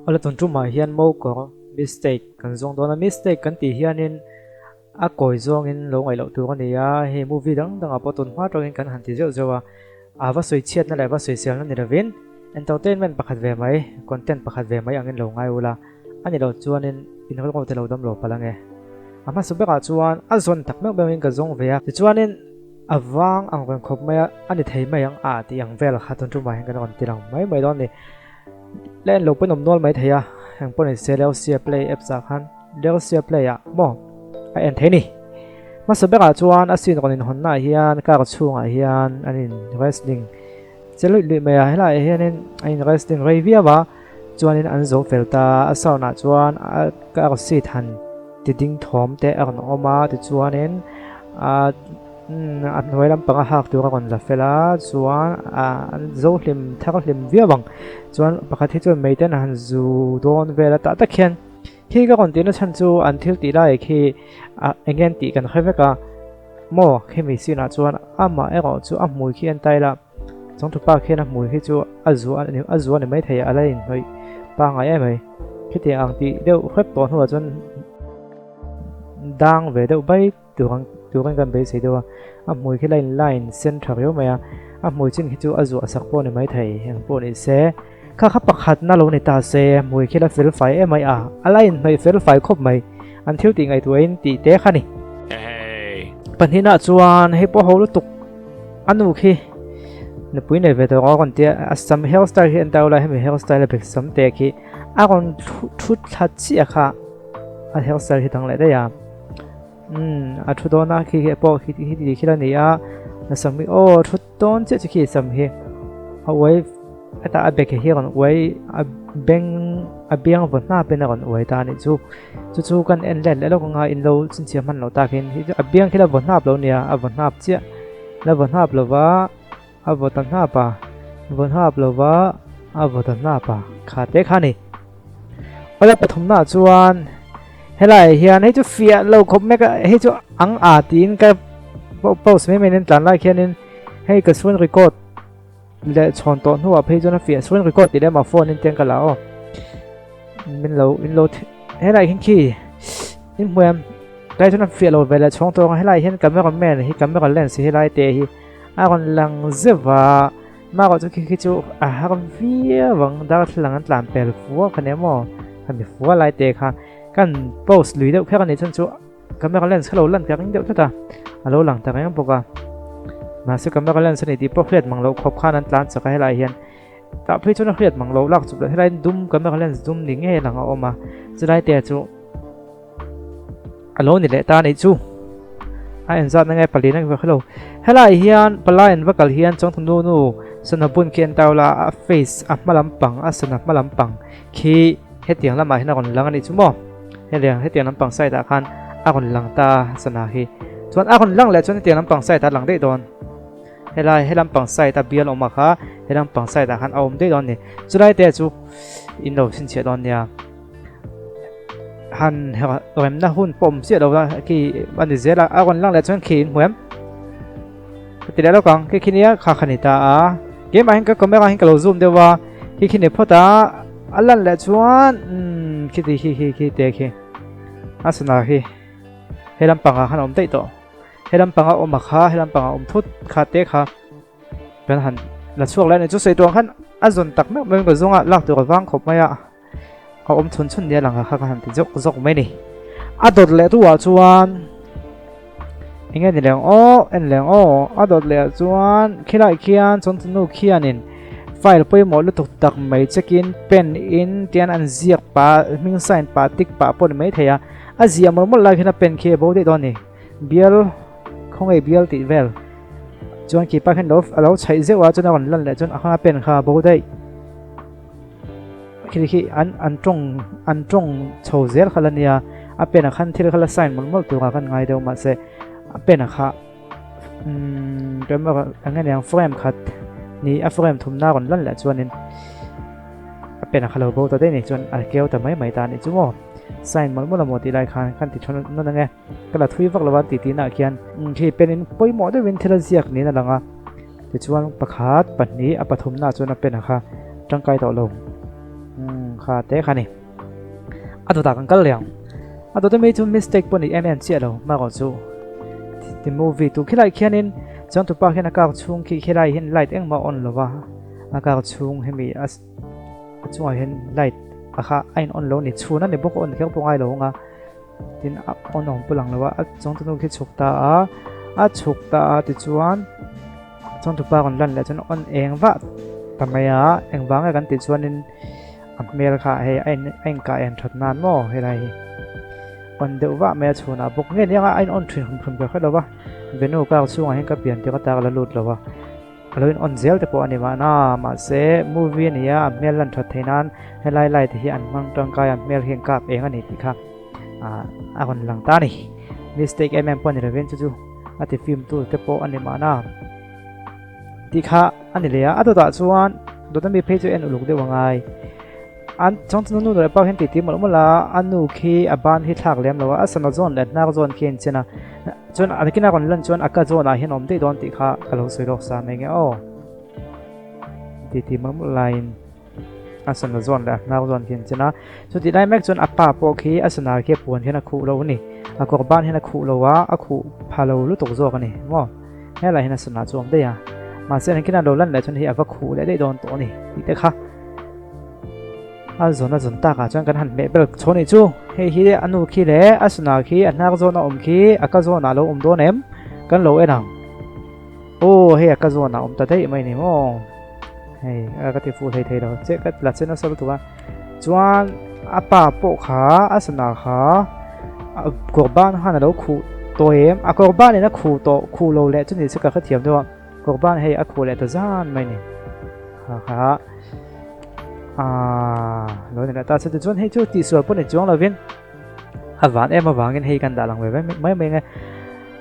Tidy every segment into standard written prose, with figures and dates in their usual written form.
Awle tun tumah hian mo kawr mistake kan zawng dawn a, mistake kan tih hianin a kawi zawngin lo ngaih loh tur a ni a, hei movie dang dangah pawh tun hma tawngin kan han ti zeuh zeuh a, a va sawi chhiatna leh va sawi selna ni lovin entertainment pakhat ve mai, content pakhat ve mai angin lo ngai ula, a ni lo chuanin in rilru te lo dam lo palh ange. A hmasa berah chuan a zawn tak meuh meuhin ka zawng ve a, tichuanin a vang ang reng khawp mai a, a ni thei mai ang a tih ang vel kha tun tumah hian kan rawn ti lang mai mai dawn a ni. La en lo pawn awm nual mai thei a, eng pawh ni se Lersia Play apps ah khan Lersia Play ah maw a en thei ni. Hmasa berah chuan a scene rawn inhawn naah hian car chhungah hian an in wrestling che luih luih mai a, helaiah hianin a in wrestling rei viau a, chuanin an zo fel ta a sound ah chuan a car seat han ti ding thawm te a rawn awm a tichuanin a a hnuai lampang a hak tur a rawn la fel a chuan ah an zo hlim thar hlim viau ang chuan pakhat hi chuan mei ten a han zu dawn vel a tah tak hian khi ka rawn tihna chhan chu an thil tih lai khi ah eng nge an tih kan hre vek a maw khemi scene ah chuan amah erawh chu a hmui khi a en tail a. Chawngthupa khian a hmui hi chu a zuah a ni a zuah a ni maithei a la inhnawih pangngai em mai. Khitiang ang tih deuh hrep tawh hnuah chuan dang ve deuh bai tur ang turin kan beisei deuh a, a hmui khi la in line sen tha riau mai a, a hmui chin khi chu a zuah sak pawh a ni maithei eng pawh ni se. Kha kha pakhatna lo ni ta se hmui khi la fel fai em mai a, a la inhnawih fel fai khawp mai, an thil tih ngaihtuahin tih te kha ni. Pahnihna chuan hei pawh ho lutuk. A nu khi nupui nei ve tawh a rawn tia a sam hairstyle hi an tau lai hemi hairstyle a bek sam te khi a rawn thu thla chiah kha a hairstyle hi dang leh daih a umm a thu dawn a khi khi pawh khi khi ti khi la ni a a sam hi aw thu dawn chiah chu khi sam hi a uai hetah a bek hi a rawn uai a beng a biang vaw hnap in a rawn uai ta a nih chu. Chu chu kan en let leh lawk anga in lo chhinchhiah hman loh tak hin hi chu a biang khi la vaw hnap lo nia a vaw hnap chiah la vaw hnap lova a vaw ta hnap a vaw hnap lova a vaw ta hnap a kha te kha ni awle pathumna ah chuan helai hian hei chu fiah lo khawp mek a hei chu ang a tiin ka post mai mai in tlan lai khianin hei ka screen record leh chhawn tawh hnuah phei chuan a fiah screen record tih leh mah phone in tiang ka la aw min lo in lo helai hian khi in hmu em tlai chuan a fiah lo ve leh chhawng tawng a helai hian camera man hi camera lens hi helai te hi a rawn lang zeuh a mahrawh chu khi khi chu a har viau ang darthlalang an tlan pel fua kha nia maw hemi fua lai te kha kan post lui deuh kher a nih chuan chu camera lens kha lo lan ka ring deuh tlat a a lo lang ta reng bawk a mahse camera lens a ni tih pawh hriat mang loh khawp khan an tlan chak a helai hian Tah phei chuan a hriat mang lo lak chuk loh helai dum camera lens dum ni ngei lang a awm a chulai te chu a lo ni leh ta a nih chu a en zat na nge pali na nge hrelo helai hian palai an va kal hian chawngthu nu nu sana bun khi an tau la a face a hma lampang a sana hma lampang khi hetiang lamah hian a rawn lang a nih chu maw hetiang hetiang lampang side ah khan a rawn lang ta sana hi chuan a rawn lang leh chuan hetiang lampang side ah a lang daih dawn. Helai he lampang side a bial awm a kha he lampang side ah khan a awm daih dawn a ni chulai te chu in lo chhinchhiah dawn nia han remna hun pawh awm chiah lo a khi a ni zel a a rawn lang leh chuan khi in hmu em ka ti leh lawk ang khi khi nia kha kha ni ta a keimah hian ka camera hian ka lo zoom deuh a khi khi ni phawt a a lan leh chuan umm khi ti khi khi khi te khi a sana khi he lampang ah khan a awm daih tawh. He lampanga awm a kha, he lampanga awm thut kha te kha kan han la chhuak lai a ni. Chu sawi tuang khan a zawn tak meuh meuhin ka zawng a, lak tur a vang khawp mai a, a awm chhun chhun nia lang kha ka han ti zawk zawk mai ni. A dawt leh duhah chuan eng nge ni leng aw, en leng aw, a dawt leh ah chuan khilai khian chawngtunu khianin file pawimawh lutuk tak mai check in pen in tian an ziak pah hming sign pah tick pah pawh ni maithei a, a ziah mawlh mawlh lai khian a pen khi a bo daih dawn a ni. Bial khawngaih bial tih vel chuan khi pa khian lo a lo chhaih zeuh a chuan a rawn lan leh chuan a hma pen kha a bo daih khi khi an an tawng an tawng chho zel kha la nia a pen ah khan thil kha la sign mawlh mawlh tur ah khan ngai deuh mahse a pen ah kha umm camera eng nge niang frame khat ni a frame thumna a rawn lan leh chuanin a pen ah kha lo bo ta daih a ni chuan a keu ta mai mai ta a nih chu maw sign mawlh mawlh a maw tih lai khan khan ti thawn nawn ang e. Ka la thui vak lo a tih tihna ah khian khi pen in pawimawh deuhin thil a ziak niin a lang a, tichuan pakhat pahnih a pathumna ah chuan a pen a kha tangkai tawh lo. Umm kha te kha ni. A dawtah kan kal leh ang. A dawt ami chu mistake pawh ni em em chiah lo hma erawh chu ti movie tu khilai khianin changtupa khian a kar chhung khi khilai hian light engmah a on lova a kar chhung hemi a a chungah hian light a kha a in on lo a ni chhun a ni bawk a on kher pawh ngai lo ang a tin a on awm pawh lang lo a a changtunu khi chhuk ta a a chhuk ta a tichuan changtupa rawn lan leh chuan on eng vah ta mai a engvang nge kan tih chuanin a hmel kha hei a in a inkah en that nan maw helai hi on deuh vah mai a chhunah bawk nge nia a in on thin hrim hrim ber kher lo va venue car chhungah hian ka pian tir ata ka la lut lo va a lo in on zel te pawh a ni mahna mahse movie a ni a a hmel lan that theih nan helai light hi an hmang tangkai a hmel hi an kap eng a ni tih kha ah a rawn lang ta a ni mistake em em pawh a ni lovin chu chu a ti film tu te pawh a ni mahna. Tih kha a ni leh a, a dawtah chuan dawt ami phei chu en uluk deuh a ngai. An chang chu nu leh pa hian titi mawlh mawlh a, a nu khi a ban hi thlak lem lo a, a sana zawn leh hnar zawn khi a inchen a, chuan a kina rawn lan chuan a ka zawnah hian a awm daih dawn tih kha ka lo sawi lawk sa mai nge aw. Titi mawlh mawlh laiin a sana zawn leh a hnar zawn khi a inchen a, chutih lai mek chuan a pa pawh khi a sana khi a puan hian a khuh lo a ni, a kawr ban hian a khuh lo a, a khuh pha lo lutuk zawk a ni maw. Helai hian a sana chu a awm daih a, mahse engkin a lo lan leh chuan hei a va khuh leh daih dawn tawh a ni tih te kha a zawn a zawn takah chuan kan han hmeh bel chho nih chu. Hei hi a nu khi leh a sana khi a hnar zawn a awm khi a ka zawnah a lo awm dawn em kan lo en ang. Aw hei a ka zawnah a awm ta daih mai ni maw hei a ka ti fuh hlei thei lo che ka la che nasa lutuk a chuan a pa pawh kha a sana kha a kawr ban khan a lo khuh tawh em a kawr ban in a khuh tawh khuh lo leh chu ni se ka hrethiam deuh a kawr ban hei a khuh leh ta zan mai ni kha kha ah lo ni leh ta che tichuan hei chu tihsual pawh ni chuang lovin a van em avangin hei kan dah lang ve mai mai nge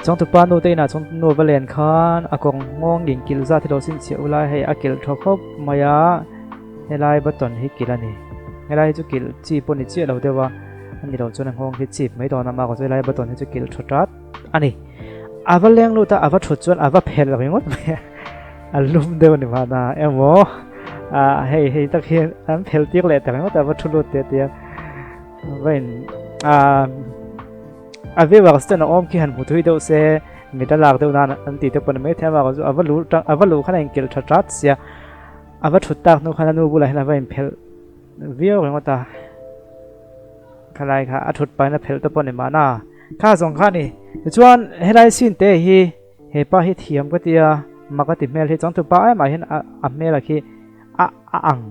changtupa nu te inah chuan nu va len khan a kawng nghawng in kilh zat hi lo sin chhiah ula hei a kilh thaw khawp mai a helai button hi kilh a ni helai hi chu kilh chi pawh ni chiah lo deuh a a ni lo chuan a nghawng hi chip mai dawn a mahse helai button hi chu kilh thaw tat a ni a va leng lut a a va thut chuan a va phelh ringawt mai a a lum deuh a ni mahna emaw ah hei hei tak hian an phelh tir leh ta ringawt a va thu lut teh tia vain ah a viewers ten a awm khi han hmu thui deuh se mit a lak deuh nan an tih te pawh ni maithei a mahse a va luh a va luh khan a inkilh tha tat sia a va thut tak hnu khan a nu bulah hian a va inphelh viau ringawt a khalai kha a thut pahin a phelh te pawh ni mahna kha zawng kha a ni tichuan helai scene te hi hepa hi thiam ka tia mak a ti hmel hi changtu pa ai mah hian a hmel a khi a a ang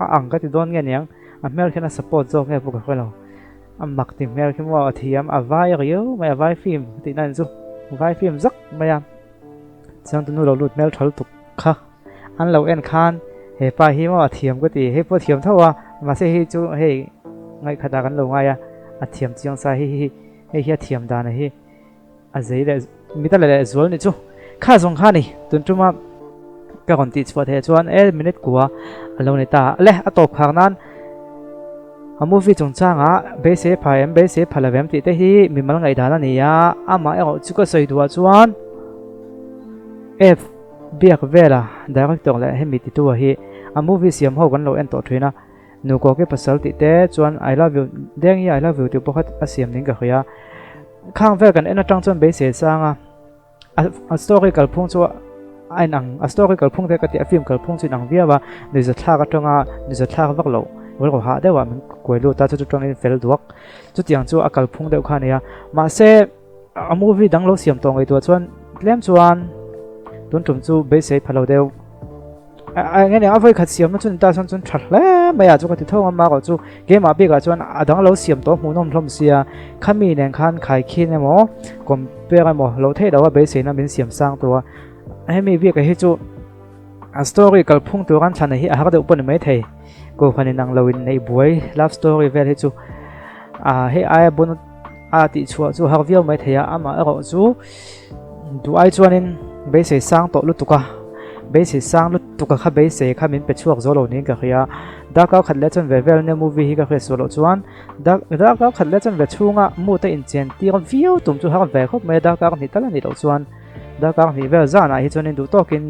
a ang ka ti dawn nge niang a hmel khian a support zawk nge pawh ka hre lo a mak ti hmel khi maw a thiam a vai riau mai a vai film tih na ni chu vai film zak mai a changtu nu lo lut hmel tha lutuk kha. An lo en khan he pa hi maw a thiam ka ti, hei pawh a thiam tho a, mahse hei chu hei ngaihkhatah kan lo ngai a, a thiam chiang sa hi hi hei hi a thiam dan a hi a zei leh mit a la leh zual nih chu. Kha zawng kha ni tun tuma ka rawn tih chhuah theih chuan e minute kua a lo ni ta le a tawp khak nan a movie chungchangah beisei pha em beisei pha lo em tih te hi mimal ngaihdan a ni a, amah erawh chu ka sawi duhah chuan F. Biak vela director leh hemi titu a hi a movie siam ho kan lo en tawh thin a, Nu Kawki pasal tih te chuan I love you deng hi I love you tih pawh kha a siam ning ka hria. Khang vel kan en atang chuan beisei sang a, a story kalphung chu a in ang a story kalphung te ka tih a film kalphung chu in ang viau a, nuihza thlak atanga nuihza thlak vak loh rilru hah deuh ah min kuai lut a chu chu tangin fel duak chutiang chu a kalphung deuh kha a ni a, mahse A movie dang lo siam tawh ngaihtuah chuan tlem chuan tun tum chu beisei pha lo deuh. A nge a vawi khat siamna chu ni ta chuan chuan tha hle mai a chu ka ti tho ngam a chu keimah bikah chuan a dang lo siam tawh hmuhnawm hlawm sia khami nen khan khaikhin emaw compare emaw lo theih loh a beiseina min siam sang tur a hemi bikah hi chu a story kalphung tur an thlan hi a har deuh pawh ni maithei kohhran in ang lo in neih buai love story vel hi chu a hei aia bun a tih chhuah chu har viau mai thei a amah erawh chu duh ai chuanin beisei sang tawh lutuk a beisei sang lutuk a kha beisei kha min pe chhuak zo lo niin ka hria darkar khat leh chuan ve vel nia movie hi ka hriat suah loh chuan darkar khat leh chuan ve chhunga mood a inchen tir viau tum chu har ve khawp mai a darkar hnih tal a nih loh chuan darkar hnih vel zanah hi chuanin duh tawkin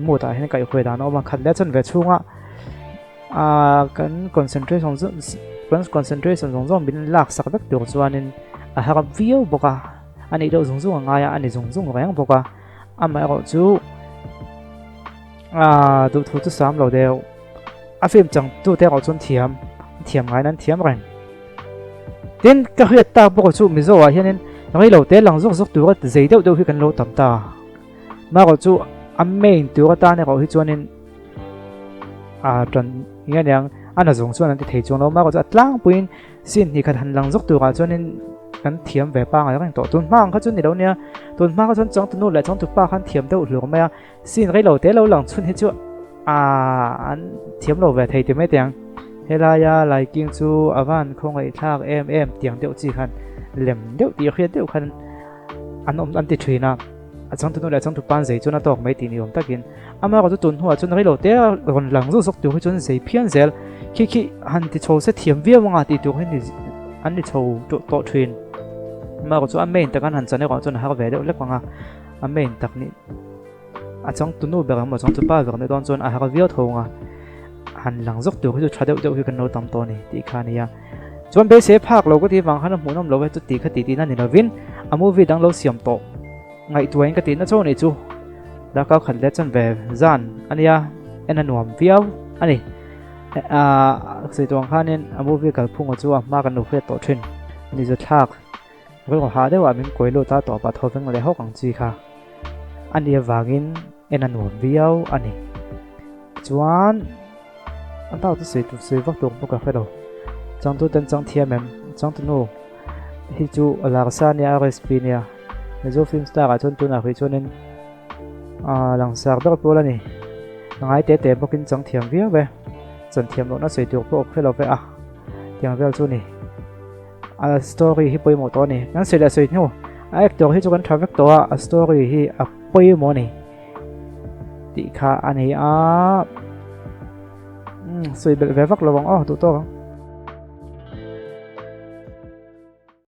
mood ah hian kaihhruai dan a awm a khat leh chuan ve chhunga. Aaa kan concentration kan concentration zawng zawng min lak sak vek tur chuanin a har viau bawk a, a nih deuh zung zung a ngai a, a ni zung zung reng bawk a, amaherawh chu aaa duhthu chu sam lo deuh. A film changtute erawh chuan thiam thiam ngaiin an thiam reng. Tin, ka hriat tak bawk chu Mizo ah hianin reilo te lang zawk zawk tura zei deuh deuh hi kan lo tam ta. Marawh chu a main tur atan erawh hi chuanin a tan nge aniang a na zawng chuan an ti thei chuang lo. Marawh chu a tlangpuiin scene hnih khat han lang zawk turah chuanin kan thiam ve pangai reng tawh. Tun hma ang kha chu ni lo nia, tun hma kha chuan changtunu leh changtupa khan thiam deuh hlur mai a. Scene reilo te lo lang chhun hi chu aaa an thiam lo ve thei ti mai teh ang. Helaia Laiking chu a van khawngaih thlak em em tiang deuh chi khan lem deuh tih hriat deuh khan an awm an ti thin a. A changtunu leh a changtu pan zei chuan a tawk mai tih ni awm takin amaherawh chu tun hnuah chuan reilo te a rawn lang zawk zawk tur hi chuan zei phian zel khi khi han ti chho se thiam viau anga tih tur hi ni an ni chho tawh thin. Amaherawh chu a main tak an han chan erawh chuan a har ve deuh hlek ang a. A main tak nih a changtunu ber emaw changtupa ber nih dawn chuan a har viau tho ang a, han lang zawk tur hi chu tha deuh deuh hi kan lo tam tawh a ni tih kha a ni a. Chuan beisei phak lo ka tih vang khan a hmuhnawm lo e chu tih kha tih tihna ni lovin a movie dang lo siam tawh ngaihtuahin ka tihna chauh a nih chu. Darkar khat leh chanve zan a nia en a nuam viau a ni. Aaa sawi tawh ang khanin a movie kalphunga chu a hma kan lo hriat tawh thin ni zathlak. Rilru hah deuhah min kuai lut a, tawpah thaw veng leh hawk ang chi kha a nih avangin en a nuam viau a ni. Chuan an tau chu sawi tur sawi vak tur pawh ka hre lo. Changtu ten chang thiam em? Changtunu hi chu a lar sa nia, RSP nia. Mizo film star ah chuan tunah hrih chuanin ah langsar ber pawl a ni. A ngai te te bawkin chang thiam viau e. Chan thiam lohna sawi tur pawh hre lo ve a. Tiang vel chu ni. A story hi pawimawh tawh a ni. Kan sawi leh sawi hnu a actor hi chu kan tha vek tawh a, a story hi a pawimawh a ni tih kha a ni a. Sawi belh ve vak lo ang aw duh tawk ang.